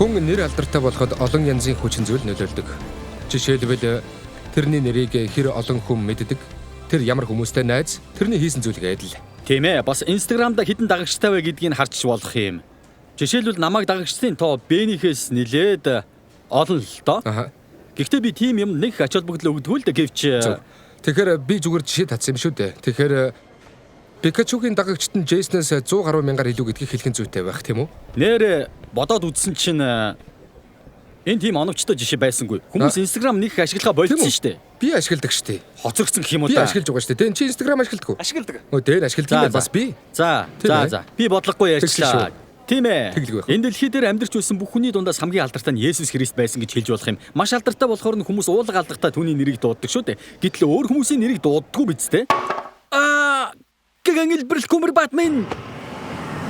Хүн нэр алдартай болоход олон янзын хүчин зүйл нөлөөлдөг. Жишээлбэл тэрний нэрийг хэр олон хүн мэддэг, тэр ямар хүмүүстэй найз, тэрний хийсэн зүйлгээ адил. Тийм ээ, бас Instagram-да хэдэн дагагчтай вэ гэдгийг харж болох юм. Жишээлбэл намайг дагагчдын тоо Бэнийхээс нилээд олон л доо. Аха. Гэхдээ би тийм юм нэг ач холбогдол өгдөггүй л дээ гэвч. Зөв. Тэгэхээр би зүгээр жишээ татсан юм шүү дээ. Тэгэхээр Пикачугийн дагагчид нь Джейснээс 100 гаруй мянгаар илүү гэдгийг хэлэх нь зүйтэй байх тийм үү? Нэр бодоод үзсэн чинь энэ тийм оновчтой жишээ байсангүй. Хүмүүс Instagram нэг их ашиглахаа болцсон шүү дээ. Би ашигладаг шүү дээ. Хоцрогдсон гэх юм уу Би да. ашиглаж байгаа шүү дээ. Дэн чи Instagram ашигладаг уу? Ашигладаг. Өө дэн ашигладаг юм байна бас би. За, Тийм за, ээ. за. Би бодлогогүй Тэглээ ярьчлаа. шүү. Тийм ээ. Тэглэгүй байх. Энэ дэлхий дээр амьдарч байсан бүх хүний дундаас хамгийн алдартай нь Есүс Христ байсан гэж хэлж болох юм. Маш алдартай болохоор нь хүмүүс уулга алдахдаа түүний нэрийг дууддаг шүү дээ. Гэтэл өөр хүмүүсийн нэрийг дууддаггүй биз дээ. Аа, гэгэн илбэрл күмэр Батман.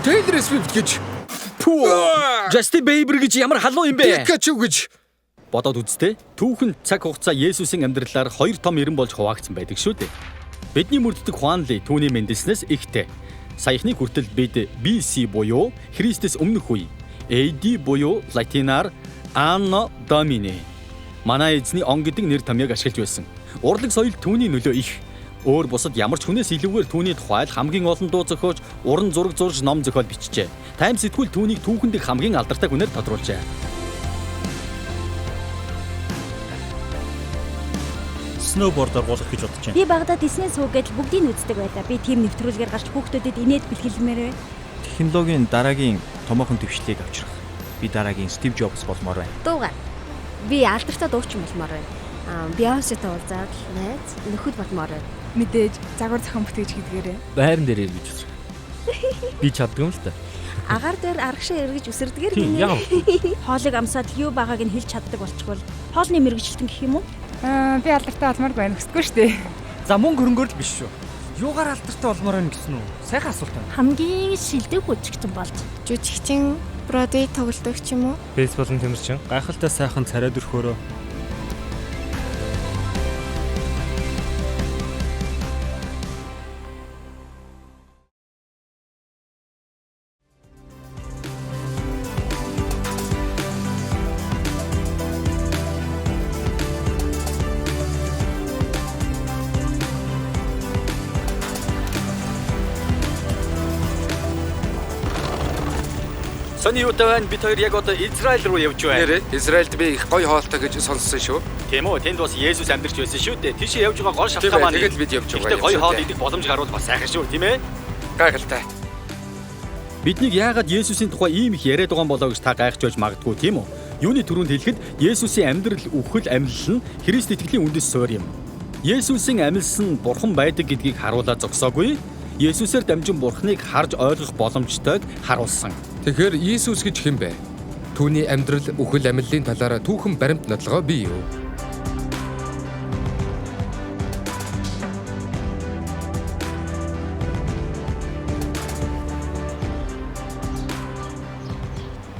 Taylor Swift гэж. Пүү. Justin Bieber гэж ямар халуун юм бэ? Пикачу гэж. Бодоод үзтээ. Түүхэн цаг хугацаа Есүсийн амьдралаар хоёр том эрен болж хуваагдсан байдаг шүү дээ. Бидний мөрддөг Хуанли түүний мэндэлснээс ихтэй. Саяхны хүртэл бид BC буюу Христэс өмнөх үе, AD буюу латинаар Anno Domini. Манай эзний он гэдэг нэр томьёог ашиглаж байсан. Урлаг соёл түүний нөлөө их. Өөр бусад ямар ч хүнээс илүүгээр түүний тухайл хамгийн олон дуу зохиож, уран зураг зурж, ном зохиол бичжээ. Тайм сэтгүүл түүнийг түүхэн дэх хамгийн алдартай хүнээр тодруулжээ. Сноубордоор гулгах гэж бодож байна. Би багадаа Disney сууг гэдэл бүгдийг нь үздэг байлаа. Би тийм нэвтрүүлгээр гарч хүүхдүүдэд инээд бэлгэлмээр бай. Технологийн дараагийн томоохон дэвшлийг авчрах. Би дараагийн Стив Джобс болмоор байна. Дуугаар. Би алдартай дуучин болмоор байна. Аа, Beyoncé-тэй уулзаад найз нөхөд болмоор байна. Мэдээж загвар зохион бүтээж гэдгээрээ. Байран дээр эргэж үсрэх. Би чаддаг юм л та. Агаар дээр аргашаа эргэж үсэрдгээр Тийм, гинэ. яг. Хоолыг амсаад юу байгааг нь хэлж чаддаг болчихвол хоолны мэргэжилтэн гэх юм уу? Аа, би алдартай болмоор байна хүсдэггүй шүү дээ. За мөнгө хөрөнгөөр л биш шүү. Юугаар алдартай болмоор байна гэсэн үү? Сайхан асуулт байна. Хамгийн шилдэг хүчгтэн болж. Жүжигчин, Бродвей тоглодог ч юм уу? Бэс болон тэмэрчин Гайхалтай сайхан царай дүрхөөрөө Сони юутай байна? Бид хоёр яг одоо Израиль руу явж байна. Нэрээ Израильд би их гоё хоолтой гэж сонссон шүү. Тийм үү? Тэнд бас Есүс амьдарч байсан шүү дээ. Тийшээ явж байгаа гол Тийм шалтгаан ээ, маань. тэгэл бид явж байгаа Гэхдээ юм гоё шүү хоол дээ. идэх боломж гарвал бас сайхан шүү, тийм ээ? Гайхалтай. Биднийг яагаад Есүсийн тухай ийм их яриад байгаа юм болоо гэж та гайхаж байж магадгүй, тийм үү? Юуны түрүүнд хэлэхэд Есүсийн амьдрал, үхэл, амьлал нь Христ итгэлийн үндэс суурь юм. Есүсийн амьлсан бурхан байдаг гэдгийг харуулаад зогсоогүй. Есүсээр дамжин бурханыг харж ойлгох боломжтойг харуулсан. Тэгэхээр Иесус гэж хэн бэ? Түүний амьдрал, үхэл, амьллын талаар түүхэн баримт нотлогоо бий юу?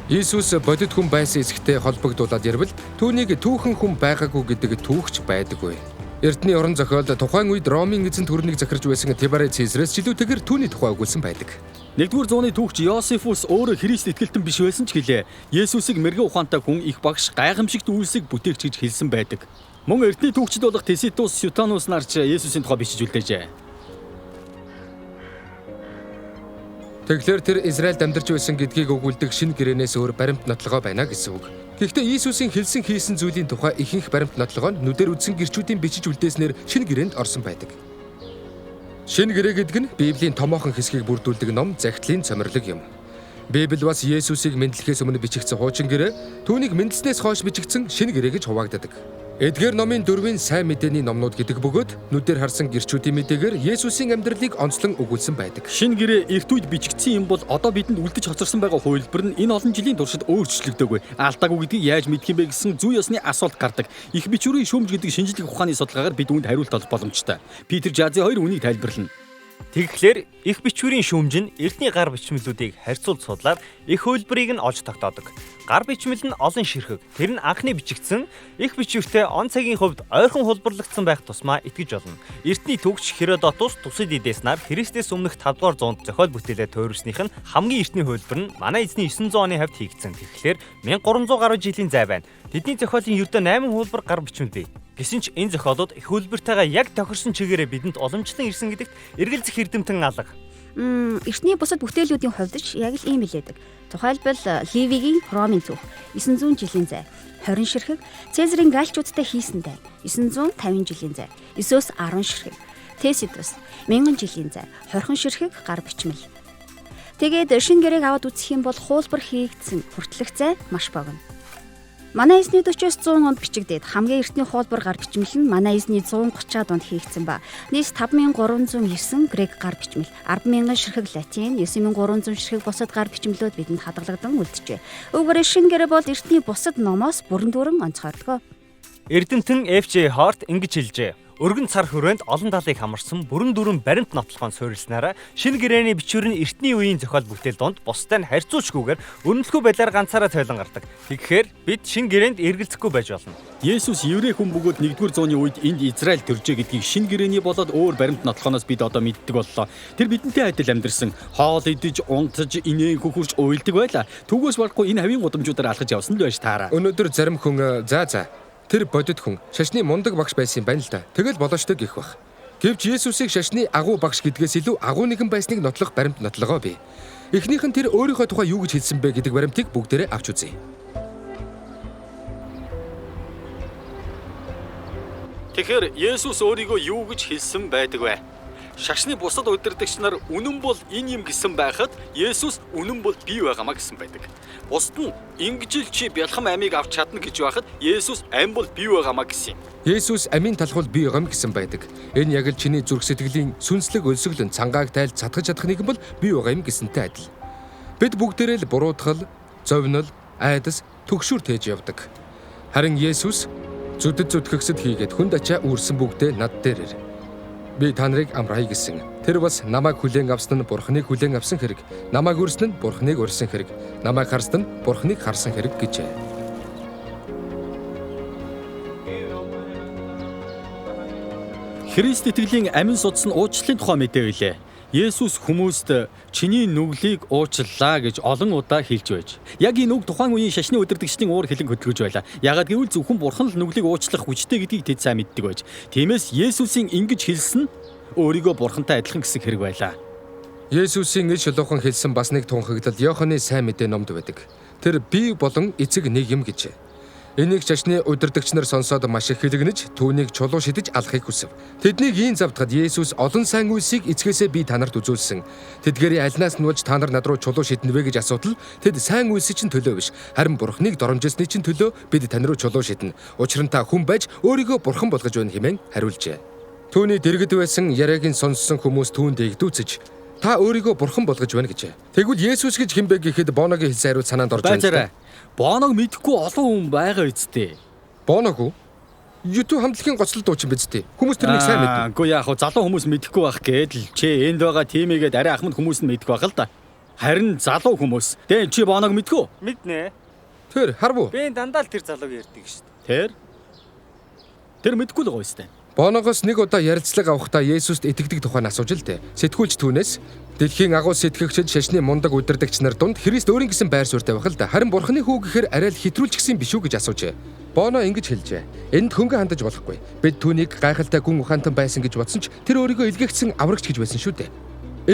Иесус бодит хүн байсан эсэхтэй холбогдуулаад ярил түүнийг түүхэн хүн байгаагүй гэдэг түүхч байдаггүй. Эртний орон зохиолд тухайн үед Ромын эзэн төрнийг захирч байсан Тибаре Цезарээс ч илүүтэйгээр түүний тухай өгүүлсэн байдаг. Нэгдүгээр зууны түүхч Йосефус өөрөө Христ итгэлтэн биш байсан ч гэлээ. Есүсийг мэрэгэн ухаантай хүн их багш гайхамшигт үйлсийг бүтээгч гэж хэлсэн байдаг. Мөн эртний түүхчид болох Теситус, Сютанус нар ч Есүсийн тухай бичиж үлдээжээ. Тэгэхээр тэр Израильд амьдарч байсан гэдгийг өгүүлдэг шинэ гэрээнээс өөр баримт нотлогоо байна гэсэн үг. Гэхдээ Иесусийн хэлсэн хийсэн зүйлийн тухай ихэнх баримт нотлогоо нь нүдээр үзсэн гэрчүүдийн бичиж үлдээснээр шинэ гэрээнд орсон байдаг. Шинэ гэрээ гэдэг нь Библийн томоохон хэсгийг бүрдүүлдэг ном захидлын цомирлог юм. Библи бас Есүсийг мэдлэхээс өмнө бичигдсэн хуучин гэрээ, түүнийг мэдлснээс хойш бичигдсэн шинэ гэрээ гэж хуваагддаг. Эдгээр номын дөрвийн сайн мэдээний номнууд гэдэг бөгөөд нүдээр харсан гэрчүүдийн мэдээгээр Есүсийн амьдралыг онцлон өгүүлсэн байдаг. Шинэ гэрээ эрт үед бичигдсэн юм бол одоо бидэнд үлдэж хоцорсон байгаа хувилбар нь энэ олон жилийн туршид өөрчлөгдөөгүй. Алдаагүй гэдгийг яаж мэдэх юм бэ гэсэн зүй ёсны асуулт гардаг. Их бичвэрийн шүүмж гэдэг шинжлэх ухааны судалгаагаар бид үүнд хариулт олох боломжтой. Питер Жази хоёр үүнийг тайлбарлана. Тэгэхээр их бичвэрийн шүүмж нь эртний гар бичмэлүүдийг харьцуулж судлаад их хувилбарыг нь олж тогтоодог. Гар бичмэл нь олон ширхэг. Тэр нь анхны бичигдсэн их бичвэртэй он цагийн хувьд ойрхон хулбарлагдсан байх тусмаа итгэж болно. Эртний төгч Херодотус Тусидидес нар Христээс өмнөх 5 дугаар зуунд зохиол бүтээлээ туйрсных нь хамгийн эртний хувилбар нь манай эзний 900 оны хавьд хийгдсэн. Тэгэхээр 1300 гаруй жилийн зай байна. Тэдний зохиолын ердөө 8 хувилбар гар бичмэл бий. Гэсэн ч энэ зохиолууд их хөлбөртэйгээ яг тохирсон чигээрээ бидэнд уламжлан ирсэн гэдэгт эргэлзэх эрдэмтэн алга. Эртний бусад бүтээлүүдийн хувьд ч яг л ийм хэлээдэг. Тухайлбал Ливигийн Ромын түүх 900 жилийн зай, 20 ширхэг, Цезарийн галчуудтай хийсэн дайн 950 жилийн зай, 9-өөс 10 ширхэг, Тесидус 1000 жилийн зай, 20 ширхэг гар бичмэл. Тэгээд шинэ гэрээг аваад үзэх юм бол хуулбар хийгдсэн хүртэлх зай маш богино. Манай эзний 40-оос 100 онд бичигдээд хамгийн эртний хуулбар гар бичмэл нь манай эзний 130-аад онд хийгдсэн ба. Нийт 5309 грек гар бичмэл, 10,000 ширхэг латин, 9300 ширхэг бусад гар бичмлүүд бидэнд хадгалагдан үлджээ. Үүгээр шинэ гэрээ бол эртний бусад номоос бүрэн дүүрэн онцгойрдгоо. Эрдэмтэн F.J. Hart ингэж хэлжээ. Өргөн цар хүрээнд олон талыг хамарсан бүрэн дүүрэн баримт нотлохоон суурилснараа шинэ гэрээний бичвэр нь эртний үеийн зохиол бүтээл донд бусдад нь харьцуулшгүйгээр өрнөлтгүй байдлаар ганцаараа тойлон гардаг. Тэгэхээр бид шинэ гэрээнд эргэлзэхгүй байж болно. Есүс еврей хүн бөгөөд 1-р зууны үед энд Израиль төржээ гэдгийг шинэ гэрээний болоод өөр баримт нотлохоноос бид одоо мэддэг боллоо. Тэр бидэнтэй адил амьдарсан, хоол идэж, унтаж, инээн хөхөрч уйлдаг байлаа. Түүгээс болохгүй энэ хавийн гудамжуудаар алхаж явсан л байж таараа. Өнөөдөр зарим хүн за тэр бодит хүн шашны мундаг багш байсан юм байна л да. Тэгэл болоочтой гэх бах. Гэвч Есүсийг шашны агуу багш гэдгээс илүү агуу нэгэн байсныг нотлох баримт нотлогоо бий. Эхнийх нь тэр өөрийнхөө тухай юу гэж хэлсэн бэ гэдэг баримтыг бүгдээрээ авч үзье. Тэгэхээр Есүс өөрийгөө юу гэж хэлсэн байдаг вэ? Шашны бусад удирдагч нар үнэн бол энэ юм гэсэн байхад Есүс үнэн бол би байгаамаа гэсэн байдаг. Бусд нь ингэж л чи бялхам амийг авч чадна гэж байхад Есүс ам бол би байгаамаа гэсэн юм. Есүс амийн талхвал би байгаам гэсэн байдаг. Энэ яг л чиний зүрх сэтгэлийн сүнслэг өлсгөлөн цангааг тайл цатгаж чадах нэгэн бол би байгаа юм гэсэнтэй адил. Бид бүгдээрээ л буруутгал, зовнил, айдас, түгшүүр тээж явдаг. Харин Есүс зүдэд зүтгэгсэд хийгээд хүнд ачаа үүрсэн бүгдээ над дээр ир. Би та нарыг амрая гэсэн. Тэр бас намайг хүлээн авсан нь Бурхныг хүлээн авсан хэрэг. Намайг үрсэн нь Бурхныг урьсан хэрэг. Намайг харсан нь Бурхныг харсан хэрэг гэжээ. Христ итгэлийн амин судас нь уучлалын тухай мэдээ билээ. Есүс хүмүүст чиний нүглийг уучлалаа гэж олон удаа хэлж байж. Яг энэ үг тухайн үеийн шашны удирдагчдын уур хилэн хөдөлгөж байлаа. Яагаад гэвэл зөвхөн Бурхан л нүглийг уучлах хүчтэй гэдгийг тэд сайн мэддэг байж. Тиймээс Есүсийн ингэж хэлсэн нь өөрийгөө Бурхантай адилхан гэсэн хэрэг байлаа. Есүсийн ил шулуухан хэлсэн бас нэг тунхаглал Иоханы сайн мэдээ номд байдаг. Тэр би болон эцэг нэг юм гэжээ. Энийг шашны удирдагч нар сонсоод маш их хэлэгнэж түүнийг чулуу шидэж алахыг хүсэв. Тэднийг ийм завдахад Есүс олон сайн үйлсийг эцгээсээ би та нарт үзүүлсэн. Тэдгээрийн альнаас нь болж та нар над руу чулуу шиднэ вэ гэж асуудал тэд сайн үйлсийн чинь төлөө биш, харин Бурхныг доромжилсны чинь төлөө бид тань руу чулуу шиднэ. Учир нь та хүн байж өөрийгөө бурхан болгож байна хэмээн хариулжээ. Түүний дэргэд байсан яриаг нь сонссон хүмүүс түүнд эгдүүцэж та өөрийгөө бурхан болгож байна гэжээ. Тэгвэл Есүс гэж хэн бэ гэхэд Боногийн хэлсэн хариулт санаанд орж байна. Боног мэдэхгүй олон хүн байгаа үсттэй. Боног уу? YouTube хамтлагийн гоцлол дуучин биз дээ. Хүмүүс тэрнийг сайн мэднэ. Үгүй яах вэ? Залуу хүмүүс мэдэхгүй байх гээд л чи энд байгаа тимээгээд арай ахмад хүмүүс нь мэдэх байх л да. Харин залуу хүмүүс. Дэн чи Боног мэдхүү? Мэднэ. Тэр харав уу? Би дандаа л тэр залууг ярьдаг шүү дээ. Тэр? Тэр мэдэхгүй л байгаа үстэй. Боногоос нэг удаа ярилцлага авахдаа Есүст итгэдэг тухай нь асууж л дээ. Сэтгүүлч түүнээс дэлхийн агуу сэтгэгчид шашны мундаг удирдагч нар дунд Христ өөрийн гэсэн байр суурьтай байх л да. Харин Бурхны хүү гэхээр арай л хэтрүүлчихсэн биш үү гэж асуужээ. Боно ингэж хэлжээ. Энд хөнгө хандаж болохгүй. Бид түүнийг гайхалтай гүн ухаантан байсан гэж бодсон ч тэр өөрийгөө илгээгдсэн аврагч гэж байсан шүү дээ.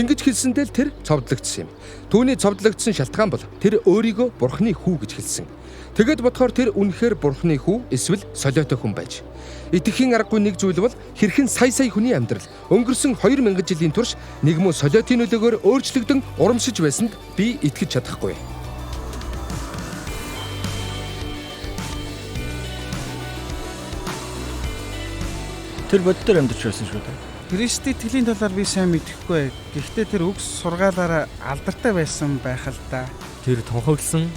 Ингэж хэлсэндээ л тэр цовдлогдсон юм. Түүний цовдлогдсон шалтгаан бол тэр өөрийгөө Бурхны хүү гэж хэлсэн. Тэгэд бодохоор тэр үнэхээр Бурхны хүү эсвэл солиотой хүн байж. Итгэхийн аргагүй нэг зүйл бол хэрхэн сая сая хүний амьдрал өнгөрсөн 2000 жилийн турш нэг мөн солиотын нөлөөгөөр өөрчлөгдөн урамшиж байсанд би итгэж чадахгүй. Тэр боддоор амьдарч байсан шүү дээ. Христ итгэлийн талаар би сайн мэдэхгүй. Гэхдээ тэр үгс сургаалаараа алдартай байсан байх л да. Тэр тунхагласан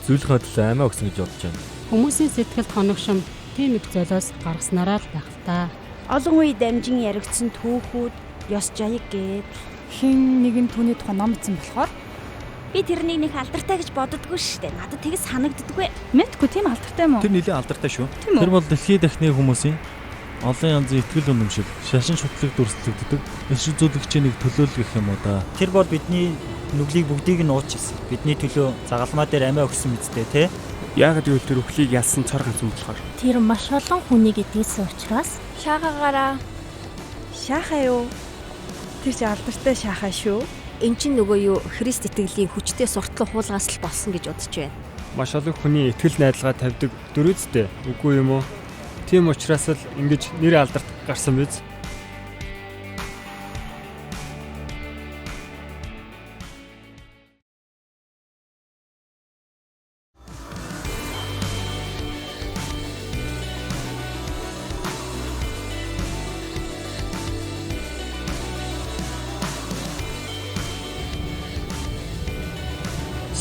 зүйлийнхээ төлөө амиа өгсөн гэж бодож байна. Хүмүүсийн сэтгэлд хоногшим тийм их золиос гаргаснараа л байх л та. Олон үе дамжин яригдсан түүхүүд, Ёс жаяг гээд хэн нэгэн түүний тухай ном бичсэн болохоор би тэрнийг нэг алдартай гэж боддгоо шүү дээ. Надад тэгс санагддаггүй. Мэдгүй тийм алдартай юм уу? Тэр нэлээд алдартай шүү. Тэр бол дэлхийн дахны хүмүүсийн олон янзын итгэл үнэмшил, шашин шутлаг дүрслэгддэг иш үзүүлэгчийн нэг төлөөлөл гэх юм уу да. Тэр бол бидний нүглийг бүгдийг нь уучлсан. Бидний төлөө загалмаа дээр амиа өгсөн мэт дээ, тэ? Яагаад гэвэл тэр үхлийг ялсан цор ганц юм болохоор. Тэр маш олон хүнийг эдгэсэн учраас шаагаагаараа шаахаа юу? Тэр чи алдартай шаахаа шүү. Эн чинь нөгөө юу Христ итгэлийн хүчтэй суртлан хуулгаас л болсон гэж бодож байна. Маш олон хүний итгэл найдалгаа тавьдаг дөрүүдтэй үгүй юм уу? Тийм учраас л ингэж нэр алдарт гарсан биз?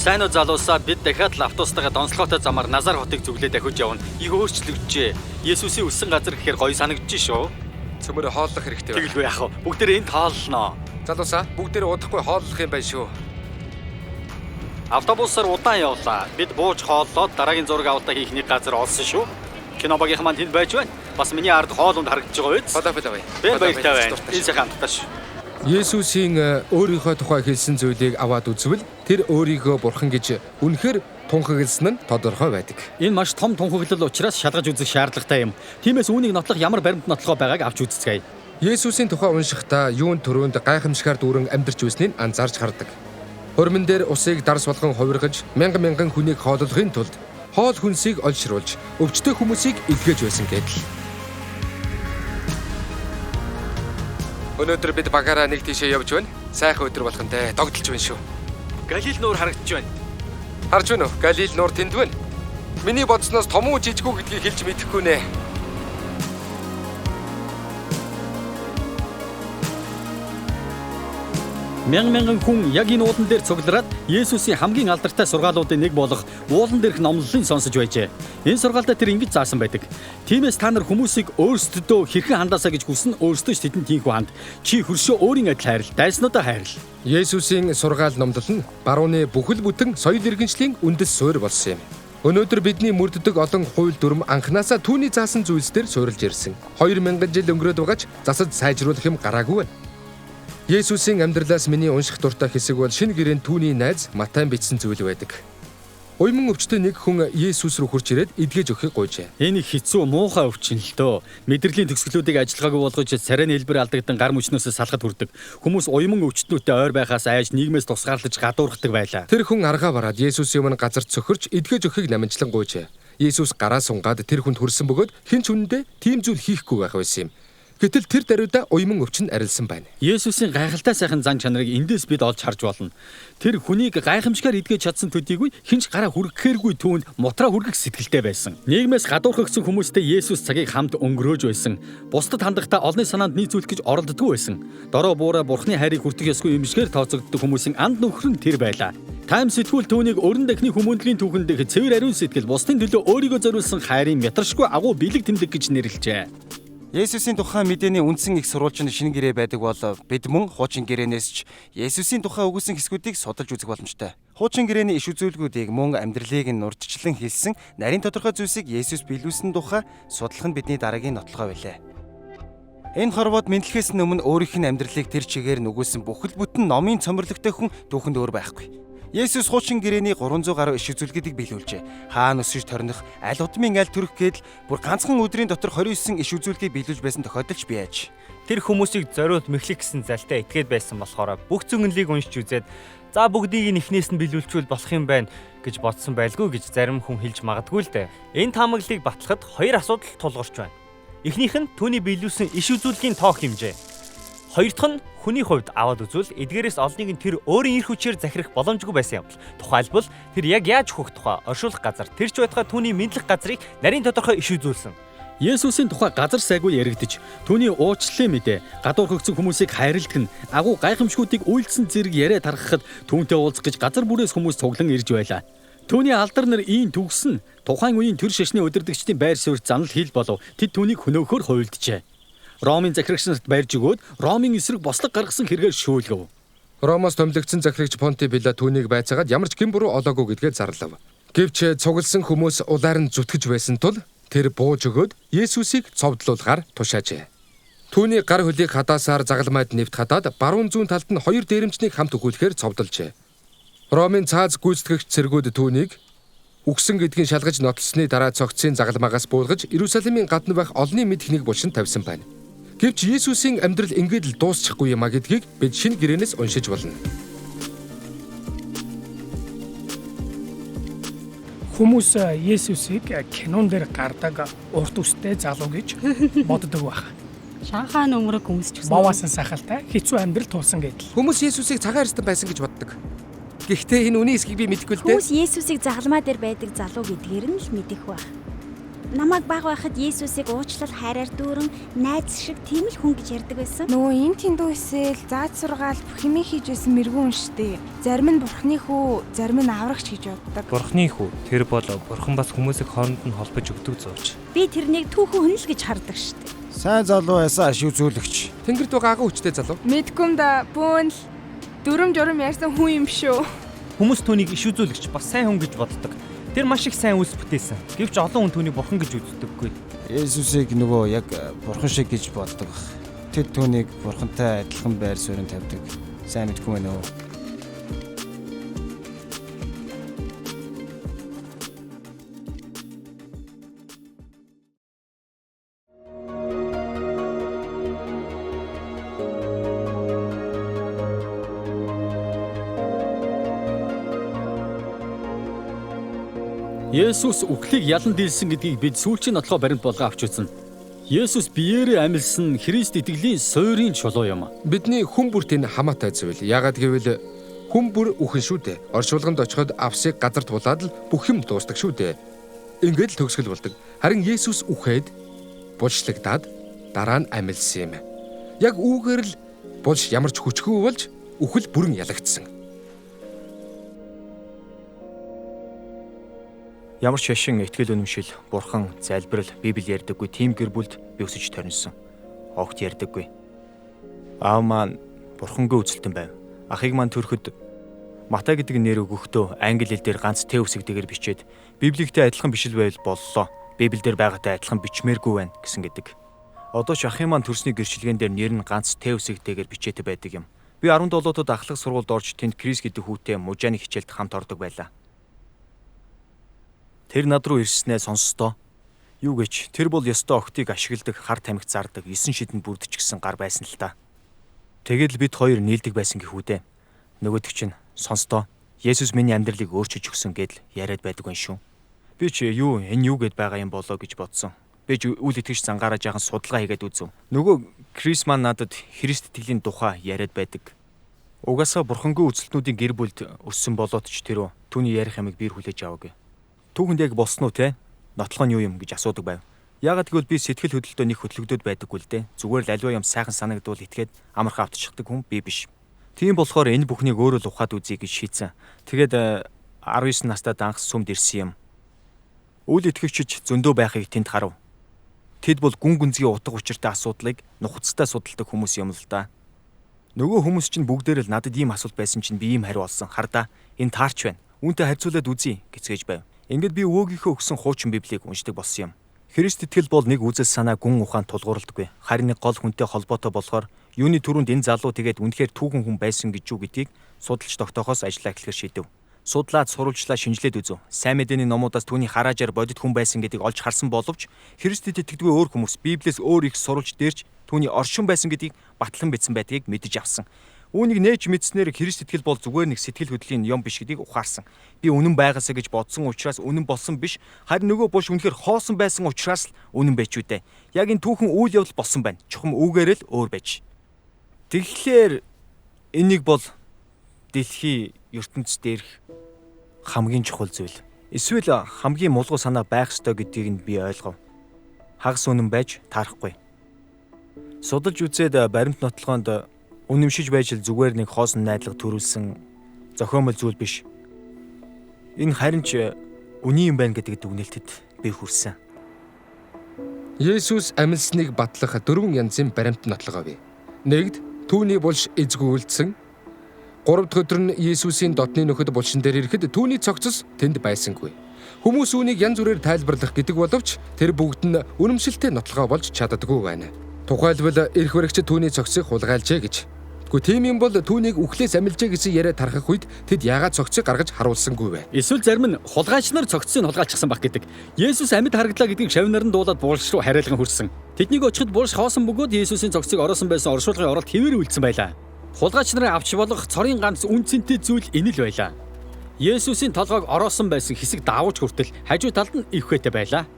Сайн уу залуусаа, бид дахиад л автобустайгаа донслогоотой замаар Назар хотыг зүглээ дахиж явна. Их өөрчлөгдөжээ. Есүсийн өссөн газар гэхээр гоё санагдаж шүү. Цөмөр хооллох хэрэгтэй байна. Тэгэлгүй яах вэ? Бүгдээрээ энд хооллоно. Залуусаа, бүгдээрээ удахгүй хооллох юм байна шүү. Автобусаар удаан явлаа. Бид бууж хооллоод дараагийн зураг авалтаа хийх нэг газар олсон шүү. Кино багийнхан маань тэнд байж байна. Бас миний ард хоол унд харагдаж байгаа биз? Фалафел авъя. Би баяртай байна. Энэ сайхан амттай шүү. Есүсийн өөрийнхөө тухай хэлсэн зүйлийг аваад үзвэл тэр өөрийгөө бурхан гэж үнэхээр тунхагласан нь тодорхой байдаг. Энэ маш том тунхаглал учраас шалгаж үзэх шаардлагатай юм. Тиймээс үүнийг нотлох ямар баримт нотлохоо байгааг авч үзцгээе. Есүсийн тухай уншихдаа юун түрүүнд гайхамшигаар дүүрэн амьдарч байсныг анзаарч хардаг. Хормон дээр усыг дарс болгон хувиргаж мянган мянган хүнийг хооллохын тулд хоол хүнсийг олшруулж өвчтөе хүмүүсийг илгээж байсан гэдэл. Өнөөдөр бид багаараа нэг тийшээ явж байна. Сайхан өдөр болох нь дээ. Догдолж байна шүү. Галил нуур харагдаж байна. Харж байна уу? Галил нуур тэнд байна. Миний бодсноос том уу жижиг үү гэдгийг хэлж мэдэхгүй нэ. Мянган мянган хүн яг энэ уулан дээр цуглараад Есүсийн хамгийн алдартай сургаалуудын нэг болох уулан дээрх номлолыг сонсож байжээ. Энэ сургаалдаа тэр ингэж заасан байдаг. Тиймээс та нар хүмүүсийг өөрсдөдөө хэрхэн хандаасаа гэж хүснэ, өөрсдөө ч тэдэнд тийхүү ханд. Чи хөршөө өөрийн адил хайрл, дайснуудаа хайрл. Есүсийн сургаал номлол нь барууны бүхэл бүтэн соёл иргэншлийн үндэс суурь болсон юм. Өнөөдөр бидний мөрддөг олон хууль дүрм анханасаа түүний заасан зүйлс дээр суурилж ирсэн. 2000 жил өнгөрөөд байгаа ч засаж сайжруулах юм гараагүй байна. Есүсийн амьдралаас миний унших дуртай хэсэг бол шинэ гэрээнд түүний найз Матай бичсэн зүйл байдаг. Уйман өвчтөй нэг хүн Есүс рүү хурж ирээд эдгэж өгөхийг гуйжээ. Энэ хэцүү муухай өвчин л дөө. Мэдрэлийн төгсгөлүүдийг ажиллагаагүй болгож царайны хэлбэр алдагдан гар мөчнөөс салхад хүрдэг. Хүмүүс уйман өвчтнүүтэй ойр байхаас айж нийгмээс тусгаарлаж гадуурхдаг байлаа. Тэр хүн аргаа бараад Есүсийн өмнө газар цөхөрч эдгэж өгөхийг намжлан гуйжээ. Есүс гараа сунгаад тэр хүнд хүрсэн бөгөөд хэн ч үнэндээ тийм зүйл хийхгүй байх байсан юм. Гэтэл тэр даруйда уйман өвчин арилсан байна. Есүсийн гайхалтай сайхан зан чанарыг эндээс бид олж харж болно. Тэр хүнийг гайхамшигаар эдгэж чадсан төдийгүй хэн ч гараа хүргэхээргүй түүнд мутраа хүргэх сэтгэлтэй байсан. Нийгмээс гадуурхагдсан хүмүүстэй Есүс цагийг хамт өнгөрөөж байсан. Бусдад хандахдаа олонний санаанд нийцүүлэх гэж оролддоггүй байсан. Дорой буурай бурхны хайрыг хүртэх ёсгүй юм шигээр тооцогддог хүмүүсийн анд нөхөр нь тэр байлаа. Тайм сэтгүүл түүнийг өрн дахны хүмүүнлэгийн түүхэн дэх цэвэр ариун сэтгэл бусдын төлөө өөрийгөө зориулсан хайрын метршгүй агуу бэлэг тэмдэг гэж нэрлэжээ. Есүсийн тухай мэдээний үндсэн их сурвалж нь шинэ гэрээ байдаг бол бид мөн хуучин гэрээнээс ч Есүсийн тухай өгүүлсэн хэсгүүдийг судалж үзэх боломжтой. Хуучин гэрээний иш үзүүлгүүдийг мөн амьдралыг нь урьдчилан хэлсэн нарийн тодорхой зүйлсийг Есүс биелүүлсэн тухай судлах нь бидний дараагийн нотлохоо байлаа. Энэ хорвоод мэдлэхээс өмнө өөрийнх нь амьдралыг тэр чигээр нүгүүлсэн бүхэл бүтэн номын цомрлогтой хүн түүхэнд өөр байхгүй. Есүс хуучин гэрээний 300 гаруй иш үзүүлгүүдийг биелүүлжээ. Хаана өсөж торних, аль удмын аль төрөх гэдэл бүр ганцхан өдрийн дотор 29 иш үзүүлгийг биелүүлж байсан тохиолдол ч бий аж. Тэр хүмүүсийг зориулт мэхлэх гэсэн залтай итгээд байсан болохоор бүх зөнгөнлийг уншиж үзээд за бүгдийг нь эхнээс нь биелүүлчихвэл болох юм байна гэж бодсон байлгүй гэж зарим хүн хэлж магадгүй л дээ. Энэ таамаглалыг батлахад хоёр асуудал тулгарч байна. Эхнийх нь түүний биелүүлсэн иш үзүүлгийн тоо хэмжээ. Хоёр дахь нь хүний хувьд аваад үзвэл эдгээрээс олныг нь тэр өөрийн эрх хүчээр захирах боломжгүй байсан явдал. Тухайлбал тэр яг яаж хөх тухай оршуулах газар тэр ч байтугай түүний мэдлэх газрыг нарийн тодорхой иш үзүүлсэн. Есүсийн тухай газар сайгүй яригдж, түүний уучлалын мэдээ, гадуурхагдсан хүмүүсийг хайрладаг нь агуу гайхамшгуудыг үйлдсэн зэрэг яриа тархахад түүнтэй уулзах гэж газар бүрээс хүмүүс цуглан ирж байлаа. Түүний алдар нар ийн төгсөн тухайн үеийн төр шашны удирдагчдын байр суурь занал хил болов. Тэд түүнийг хөнөөхөөр хувилджээ. Ромын захирагч нарт барьж өгөөд Ромын эсрэг бослог гаргасан хэрэгээр шүүлгэв. Ромоос томилогдсон захирагч Понти Пилат түүнийг байцаагаад ямар ч гэм буруу олоогүй гэдгээ зарлав. Гэвч цугласан хүмүүс улаар нь зүтгэж байсан тул тэр бууж өгөөд Есүсийг цовдлуулгаар тушаажээ. Түүний гар хөлийг хадаасаар загалмайд нэвт хадаад баруун зүүн талд нь хоёр дээрэмчнийг хамт өгүүлэхээр цовдолжээ. Ромын цааз гүйцэтгэгч цэргүүд түүнийг үгсэн гэдгийг шалгаж нотлсны дараа цогцсын загалмаагаас буулгаж Иерусалимийн гадна байх олонний мэдх нэг булшинд тавьсан байна. Гэвч Есүсийн амьдрал ингээд л дуусчихгүй юм а гэдгийг бид шинэ гэрээнээс уншиж болно. Хүмүүс Есүсийг кинон дээр гардаг урт үстэй залуу гэж боддог байх. Шанхай нөмрөг өмсч өгсөн. Моваасан сахалтай хэцүү амьдрал туулсан гэдэл. Хүмүүс Есүсийг цагаан арьстан байсан гэж боддог. Гэхдээ энэ үнийн эсхийг би мэдэхгүй л дээ. Хүмүүс Есүсийг загалмай дээр байдаг залуу гэдгээр нь л мэдэх байх. Намайг бага байхад Есүсийг уучлал хайраар дүүрэн найз шиг тийм л хүн гэж ярьдаг байсан. Нөгөө энэ тэндүү эсэл зааж сургаал бүх юмыг хийж байсан мэрэгүүн штэ. Зарим нь бурхны хүү, зарим нь аврагч гэж боддог. Бурхны хүү тэр бол бурхан бас хүмүүсийг хооронд нь холбож өгдөг зууч. Би тэрнийг түүхэн хүн л гэж хардаг штэ. Сайн залуу байсан ашиг үзүүлэгч. Тэнгэрт байгаа агуу хүчтэй залуу. Мэдгүй юм да. Бүүн л дүрм журам ярьсан хүн юм шүү. Хүмүүс түүнийг иш үзүүлэгч бас сайн хүн гэж боддог. Тэр маш их сайн үйлс бүтээсэн. Гэвч олон хүн түүнийг бурхан гэж үздэггүй. Есүсийг нөгөө яг бурхан шиг гэж боддог. Тэд түүнийг бурхантай адилхан байр суурин тавьдаг. Сайн мэдгүй мэн үү? Есүс үхлийг ялан дийлсэн гэдгийг бид сүүлчийн нотлохоо баримт болгон авч үзсэн. Есүс биеэрээ амилсан Христ итгэлийн суурийн чулуу юм. Бидний хүн бүрт энэ хамаатай зүйл. Яагаад гэвэл хүн бүр үхэн шүү дээ. Оршуулганд очиход авсыг газар тулаад л бүх юм дуустдаг шүү дээ. Ингээд л төгсгөл болдог. Харин Есүс үхээд булшлагдаад дараа нь амилсан юм. Яг үүгээр л булш ямар ч хүчгүй болж үхэл бүрэн ялагдсан. Ямар ч шашин итгэл үнэмшил, бурхан, залбирал, Библи ярьдаггүй тийм гэр бүлд би өсөж торнисон. Огт ярьдаггүй. Аав маань бурхангүй үзэлтэн байв. Ахыг маань төрөхөд Матай гэдэг нэр өгөхдөө англи хэл дээр ганц Т үсэгтэйгээр бичээд Библиэгтэй адилхан бишил байвал боллоо. Библиэлд байгаатай адилхан бичмээргүй байна гэсэн гэдэг. Одоо ч ахын маань төрсний гэрчилгээн дээр нэр нь ганц Т үсэгтэйгээр бичээтэй байдаг юм. Би 17-дод ахлах сургуульд орж тэнд Крис гэдэг хүүтэй мужааны хичээлд хамт ордог байлаа. Тэр над руу ирснээ сонсдоо. Юу гэж тэр бол ёстой охтыг ашигладаг, хар тамхи зардаг, 9 шидэнд бүрдчихсэн гар байсан л та. Тэгээд л бид хоёр нийлдэг байсан гэхүү дээ. Нөгөөдөг чинь сонсдоо. Есүс миний амьдралыг өөрчилж өгсөн гэдэл яриад байдаг юм шүү. Би ч юу энэ юу гэд байгаа юм болоо гэж бодсон. Би ч үл итгэж зангаараа жаахан судалгаа хийгээд үзв. Нөгөө Крис маань надад Христ итгэлийн тухай яриад байдаг. Угаасаа бурхангүй үзэлтнүүдийн гэр бүлд өссөн болоод ч тэр түүний ярих ямыг биер хүлээж аваагүй. Түүхэнд яг болсон уу те? Нотлох нь юу юм гэж асуудаг байв. Яагаад гэвэл би сэтгэл хөдлөлтөө нэг хөтлөгдөд байдаггүй л дээ. Зүгээр л аливаа юм сайхан санагдвал итгээд амархан автчихдаг хүн би биш. Тийм болохоор энэ бүхнийг өөрөө л ухаад үзье гэж шийдсэн. Тэгээд 19 настай данх сүмд ирсэн юм. Үл итгэгчид зөндөө байхыг тэнд харав. Тэд бол гүн гүнзгий утга учиртай асуудлыг нухацтай судалдаг хүмүүс юм л да. Нөгөө хүмүүс чинь бүгдээр л надад ийм асуулт байсан чинь би ийм хариу олсон. Хардаа энэ таарч байна. Үүнтэй харьцуулаад үзье гэцгээж байв. Ингээд би өвөөгийнхөө өгсөн хуучин Библийг уншдаг болсон юм. Христ итгэл бол нэг үзэл санаа гүн ухаан тулгуурладаггүй. Харин нэг гол хүнтэй холбоотой болохоор юуны түрүүнд энэ залуу тэгээд үнэхээр түүхэн хүн байсан гэж юу гэдгийг судалж тогтоохоос ажиллаа эхлэхээр шийдэв. Судлаад сурвалжлаа шинжилээд үзв. Сайн мэдээний номуудаас түүний хараажаар бодит хүн байсан гэдгийг олж харсан боловч Христэд итгэдэггүй өөр хүмүүс Библиэс өөр их сурвалж дээрч түүний оршин байсан гэдгийг батлан бичсэн байдгийг мэдэж авсан. Үүнийг нээж мэдснээр Христ итгэл бол зүгээр нэг сэтгэл хөдлөлийн юм биш гэдгийг ухаарсан. Би үнэн байгаасаа гэж бодсон учраас үнэн болсон биш. Харин нөгөө буш үнэхээр хоосон байсан учраас л үнэн байж үү дээ. Яг энэ түүхэн үйл явдал болсон байна. Чухам үүгээр л өөр байж. Тэгэхээр энийг бол дэлхий ертөнц дээрх хамгийн чухал зүйл. Эсвэл хамгийн мулгуу санаа байх ёстой гэдгийг нь би ойлгов. Хагас үнэн байж таарахгүй. Судалж үзээд баримт нотлогоонд үнэмшиж байж л зүгээр нэг хоосон найдлага төрүүлсэн зохиомол зүйл биш. Энэ харин ч үний юм байна гэдэг дүгнэлтэд би хүрсэн. Есүс амилсныг батлах дөрвөн янзын баримт нотлогоо бий. Нэгд, түүний булш эзгүй үлдсэн. 3 дахь өдөр нь Есүсийн дотны нөхөд булшин дээр ирэхэд түүний цогцос тэнд байсангүй. Хүмүүс үүнийг янз бүрээр тайлбарлах гэдэг боловч тэр бүгд нь үнэмшилтэй нотлогоо болж чаддаггүй байна. Тухайлбал эрх баригчид түүний цогцыг хулгайлжээ гэж. Гэхдээ тийм юм бол түүнийг үхлээс амилжээ гэсэн яриа тархах үед тэд яагаад цогцыг гаргаж харуулсангүй вэ? Эсвэл зарим нь хулгайч нар цогцсыг хулгайлчихсан баг гэдэг. Есүс амьд харагдлаа гэдгийг шавь нар нь дуулаад булш руу хариалган хүрсэн. Тэднийг очиход булш хоосон бөгөөд Есүсийн цогцыг ороосон байсан оршуулгын оролт хэвээр үлдсэн байлаа. Хулгайч нарын авч болох цорын ганц үн цэнтэй зүйл энэ л байлаа. Есүсийн толгойг ороосон байсан хэсэг даавууч хүртэл хажуу талд нь ивхэтэй байлаа.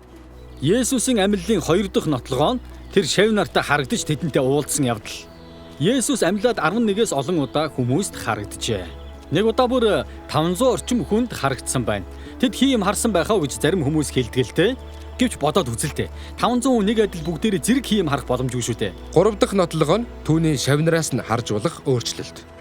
Есүсийн амьллын хоёр дахь нотлогоо нь тэр шавь нартай харагдаж тэдэнтэй уулзсан явдал. Есүс амьлаад 11-ээс олон удаа хүмүүст харагджээ. Нэг удаа бүр 500 орчим хүнд харагдсан байна. Тэд хий юм харсан байхаа гэж зарим хүмүүс хэлдэг л дээ. Гэвч бодоод үзэл дээ. 500 хүн нэг адил бүгдээрээ зэрэг хий юм харах боломжгүй шүү дээ. 3 дахь нотлогоо нь түүний шавь нараас нь харж болох өөрчлөлт.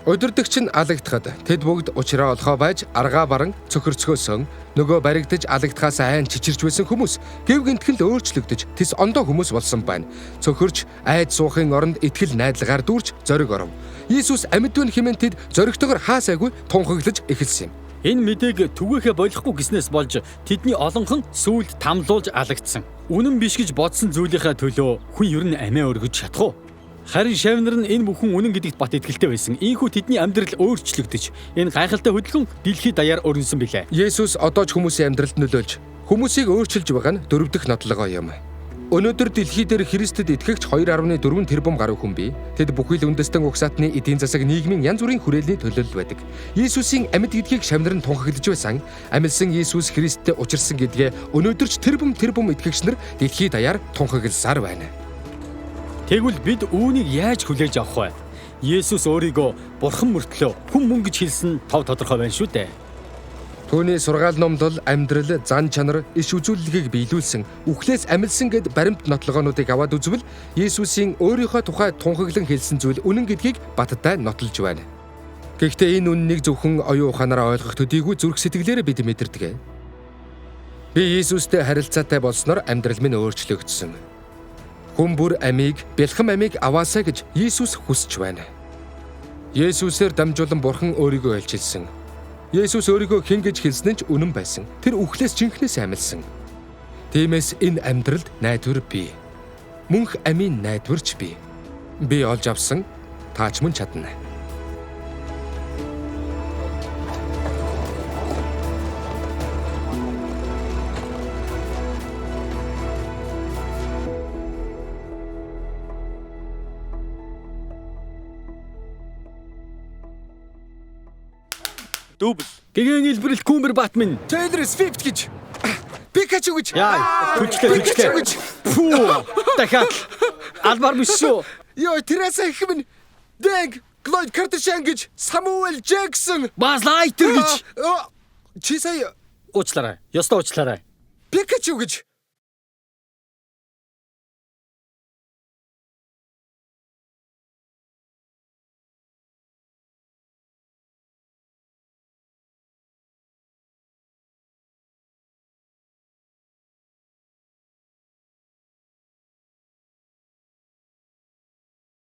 Удирдагч нь алагдахад тэд бүгд учраа олохоо байж аргаа баран цөхөрцгөөсөн нөгөө баригдаж алагдахаас айн чичирч байсан хүмүүс гэв гинтхэн л өөрчлөгдөж тэс ондоо хүмүүс болсон байна. Цөхөрч айд суухын оронд итгэл найдлагаар дүүрч зориг оров. Иесус амьд байна хэмээн тэд зоригтойгоор хаасайгүй тунхаглаж эхэлсэн юм. Энэ мэдээг түгээхэ болохгүй гэснээс болж тэдний олонхон сүүлд тамлуулж алагдсан. Үнэн биш гэж бодсон зүйлийнхаа төлөө хүн ер нь амиа өргөж чадах уу? Харин шавь нар нь энэ бүхэн үнэн гэдэгт бат итгэлтэй байсан. Ийхүү тэдний амьдрал өөрчлөгдөж, энэ гайхалтай хөдөлгөөн дэлхийд даяар өрнөсөн билээ. Есүс одоо ч хүмүүсийн амьдралд нөлөөлж, хүмүүсийг өөрчилж байгаа нь дөрөв дэх нотлогоо юм. Өнөөдөр дэлхий дээр Христэд итгэгч 2.4 тэрбум гаруй хүн бий. Тэд бүхий л үндэстэн угсаатны эдийн засаг, нийгмийн янз бүрийн хүрээлний төлөөлөл байдаг. Иесусийн амьд гэдгийг шавь нар нь тунхаглаж байсан. Амилсан Иесус Христтэй учирсан гэдгээ өнөөдөр ч тэрбум тэрбум итгэгч нар дэлхий даяар тунхагласаар байна. Тэгвэл бид үүнийг яаж хүлээж авах вэ? Есүс өөрийгөө бурхан мөртлөө хүн мөн гэж хэлсэн тов тодорхой байна шүү дээ. Түүний сургаал номлол, амьдрал, зан чанар, иш үзүүлэлгийг биелүүлсэн, үхлээс амилсан гэд баримт нотлогоонуудыг аваад үзвэл Есүсийн өөрийнхөө тухай тунхаглан хэлсэн зүйл үнэн гэдгийг баттай нотолж байна. Гэхдээ энэ үннийг зөвхөн оюун ухаанаараа ойлгох төдийгүй зүрх сэтгэлээрээ бид мэдэрдэг. Би Есүстэй харилцаатай болсноор амьдрал минь өөрчлөгдсөн. Хүн бүр амийг, бэлхэм амийг аваасай гэж Иесус хүсэж байна. Есүсээр дамжуулан Бурхан өөрийгөө илчилсэн. Есүс өөрийгөө хэн гэж хэлсэн нь ч үнэн байсан. Тэр үхлээс жинхнээс амилсан. Тиймээс энэ амьдралд найдвар бий. Мөнх амийн найдварч бий. Би олж авсан, таач мөн чадна. Дүүбл. Гэгэн илбрэл Кумбер Батман. Taylor Swift гэж. Пикачу гэж. Яа, түлчлээ түлчлээ. гэж. Пүү. Дахиад. Албар биш шүү. Йоо, тэрээс их минь. Дэнг, Клойд Кардашиан гэж, Самуэль Джексон, Баз Лайтер гэж. Чи сая уучлаарай. Ёстой уучлаарай. Пикачу гэж.